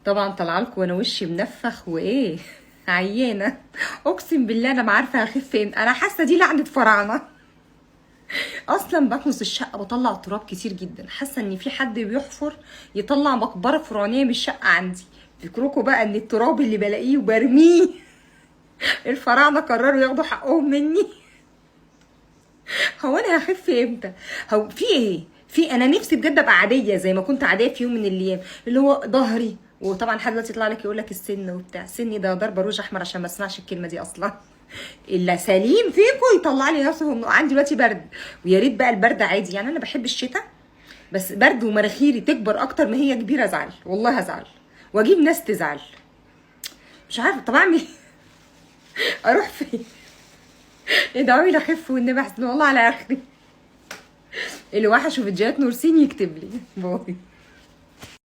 طبعا طالعه لكم وانا وشي منفخ وايه عيانه. اقسم بالله انا ما عارفه هخف فين، انا حاسه دي لعنه فراعنه. اصلا بكنس الشقة بطلع تراب كتير جدا، حاسه ان في حد بيحفر يطلع مقبره فرعونيه من الشقة عندي. فكركم بقى ان التراب اللي بلاقيه وبرميه الفراعنة قرروا ياخدوا حقهم مني. هو انا هخف امتى؟ هو في ايه؟ في انا نفسي بجد ابقى عادية زي ما كنت عادية في يوم من الايام، اللي هو ظهري. وطبعا حد دلوقتي يطلع لك يقول لك السن وبتاع، سني ده ضربه روج احمر عشان ما اسمعش الكلمة دي اصلا. الا سليم فيكم يطلع لي نفسه انه عندي دلوقتي برد، ويا ريت بقى البرد عادي. يعني انا بحب الشتاء بس برد ومراخيري تكبر اكتر ما هي كبيرة ازعل، والله هزعل واجيب ناس تزعل. مش عارفه طب اعمل ايه؟ اروح فين؟ ادعوا لي اخف والنبي، احسن والله على اخري. اللي وحشة فيديوهات نورسين يكتب لي. bye.